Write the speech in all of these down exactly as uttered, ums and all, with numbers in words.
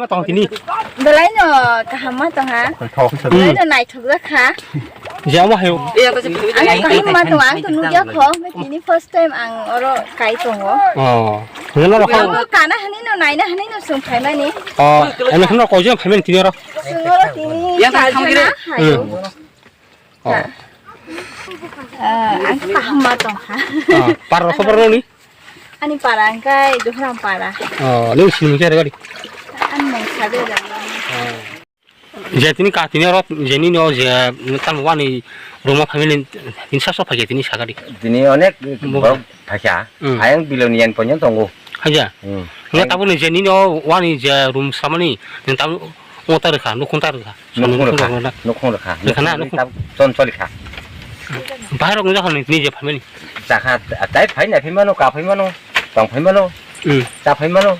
Ma tong tini. Belai no kaham ma tong ha. Belai no naithok jak kha. Je amo hayo. Ano kaham ma tong, ang to nugya kho. Tini first time ang oro kai tongo. Oh. Nila rokho. Ang kana hani no naina hani no sung phaimani. Oh, ene khno ko je phaimani tini oro. Sung oro tini. Yang tak sama kiri. Hayo. Oh. Ah, ang kaham ma tong ha. Ah, para rokho para ni? Ani para angkai Duhram para. Oh, ni sini kere gari. Ani mong sabe da. Oh. Je tini ka tini oro je ni no je tan wani ruma family ni sa so phage tini sagari. Tini onek borok phakya. Hmm. Ayang biloni yang ponyo tongo. Haja. Hmm. Nga tabuni je ni no wani je room samani, tabuni Ota rwkha, nukhung ta rwkha. Nukhung rwkha, nukhung rwkha. Rwkha na, nukhung. Chon choli kha. Bahai rok wngjakha nini je phaimani. Jakha, tai phai nai phaimano, ka phaimano, tong phaimano, hmm, cha phaimano.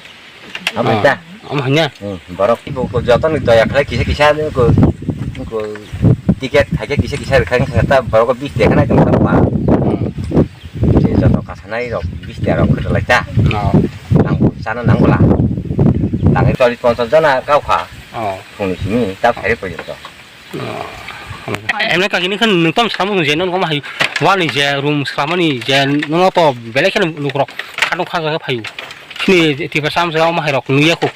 Amo ta. Amo hanya. Hmm, borok ibo ko joto ni doya khlai kisa kisa ko, ko ticket thaike kisa kisa rwkha wngkha ta borok bis de khana tong ta ba. Hmm. Je joto kasanai rok bis de rok khwrwlai ta. Oh. Nang chana nang bwla. Tangwi choli ponchas jona kau kha. Oh. Phungni simi ta phairwi porjonto. Oh. Emne kagini khan nwng tamo samo je nono ma hai wani je room slamani je nono to belai kheno lukrok khano kha kha phaio. Chini tipa sam sa ma hai rok nuya kho.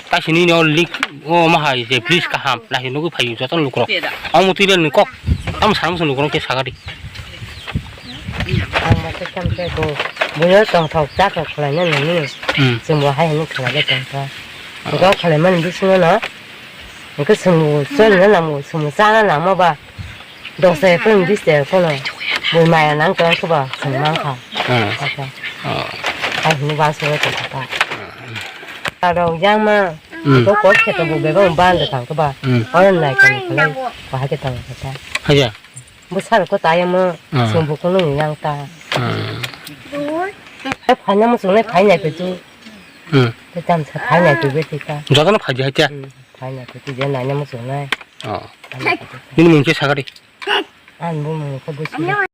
Ta sini no lik o ma hai je please kaham nahi nugwi phaio joto lukrok. Amo twi le nwng kok tamo samo lukrok ke sagadi. Ang ma se kam se ko buyo tong thok cha thok khlai na nini. Hmm. Chwng bo hai hwnwi khlai le tong kha. Go khlai mani bisingo no. Hwnkhe chwng bo choli na nang bo chwng bo cha na nang ma ba. Dosa ya phone bis ya phone. Bo maya nang tong kha ba chwng mang kha. Hmm. Kha kha. Oh. Hai hwnwi ba se tong kha. Aro yang ma. Hmm. Ko ko khe to bo bebak ban de tang kha ba. Hmm. Oro nai kha ni khlai. Ko hai khe tong kha ta. Haya. Bwsarok ta yang mo, ah, chwng bukhuk nung yang ta. Ah. Hai phaina muchungnai phai nai paitu. Hmm. Tei tamsa phai nai paibai tei ta. Jotono phai di hai tia. Hmm, phai nai paitu je naina muchungnai. Oh. Phai nai paitu. Nini mung khe sagari. Ani bumung khe bwswk.